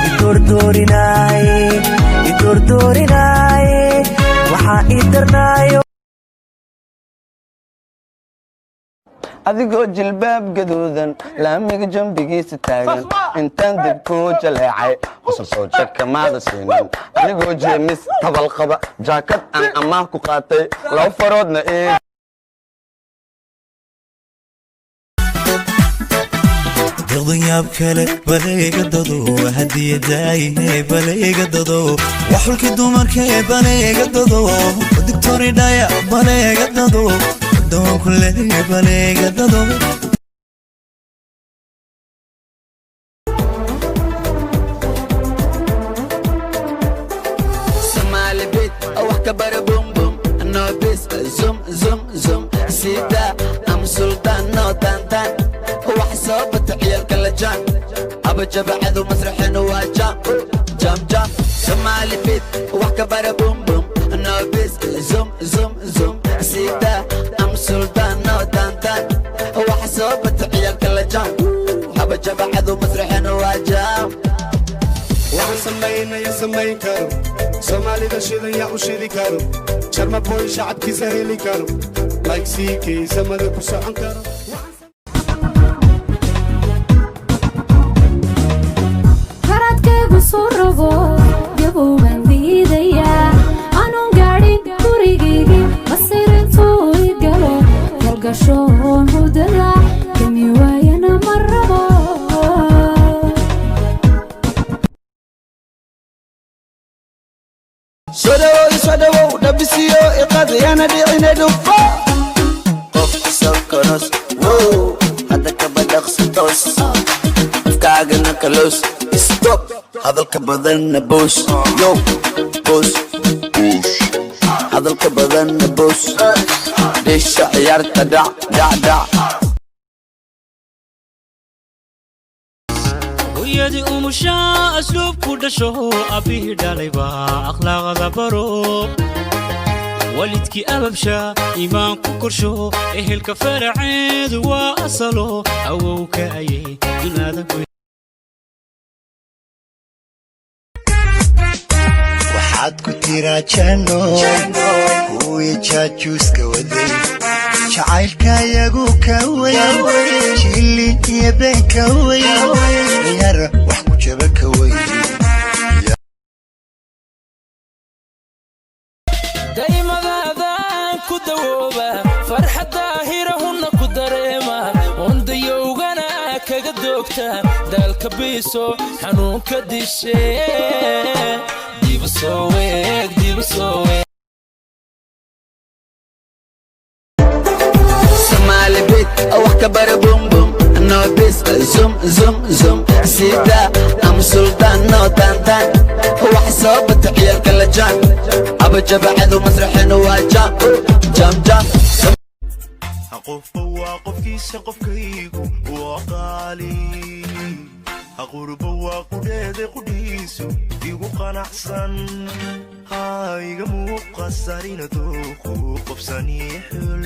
Idordoorinaaye, idordoorinaaye, waxaa ii darnaayo. Adigoo jilbaab gaduudan laamiga jambigiisa taagan, intaan dib kuu jaleecay, qosol soo jakamaada siinin. Anigoo jeemis tabal qaba, jaakad aan amaah ku qaatay, laba faroodna ii Deqdan yaab kale baleega dado, hadiyadaayihe baleega dado, waxulki dumarkee baleega dado, digtoridhaya baleega dado, doonku leeye baleega dado. Somali beat, wax ka bara, boom boom, no bis, zoom zoom zoom, sida am sultan, no tan tan, wax soo bata ciyaalka la jaan aba jabacadu masraxinu waa jam jam jam. Somali beat, wax ka bara, boom boom, no bis, zoom zoom zoom, sida am sultan, no tan tan, wax soo bata ciyaalka la jaan aba jabacadu masraxinu waa jam. Waxaan samaynaya samayn karo, Soomaalida shidan yaa u shidi karo, Sharmaboy shacabkiisa heli karo, laygsiikiisa mada ku socon karo. Karadkaygu soo rogo, gabowbaan diidayaa, anuun gaadhin gurigaygii, masirintuu i galo, galgashoon hudada kami waayana ma rabo. Soo dhawow, soo dhawow, dhabisiyo iqadiyana dhicine dhufo qof sokoros wow, hadda kaba dhaqso, toos afkaagana kaloos, stop hadalka badanna boos, yo boos, hadalka badanna boos, dheesha ciyaarta dhac dhac dhac. Hooyadii umushaa asluub ku dhasho, abbihii dhalayba akhlaaqda baro, walidkii ababsha iimaan ku korsho, ehelka faraceedu waa asalo, awowka ayay dunaada. Waxaad ku tiraa jano kuwii jaajuuska waday, jacaylkayagu ka weyn, jili iyo been ka weyn, ciyaar wax ku jaba ka weyn. Daymadaadaan ku dawooba, farxadda hirahunna ku dareema, wandayowgana kaga doogta, daalka biiso, xanuunka dishe, dibu soo weeg, dibu soo weeg. Somali beat, wax ka bara, boom boom, no bis, zoom zoom zoom, sida am sultan, no tan tan, wax soo bata ciyaalka la jaan aba jabacadu masraxinu waa jam jam jam. Qofba waa qofkiisa, qofkaygu waa qaali, qurba waa qudheeda, qudhiisu igu qanacsan, ha iga muuqasarina dooqu qofsanii xul.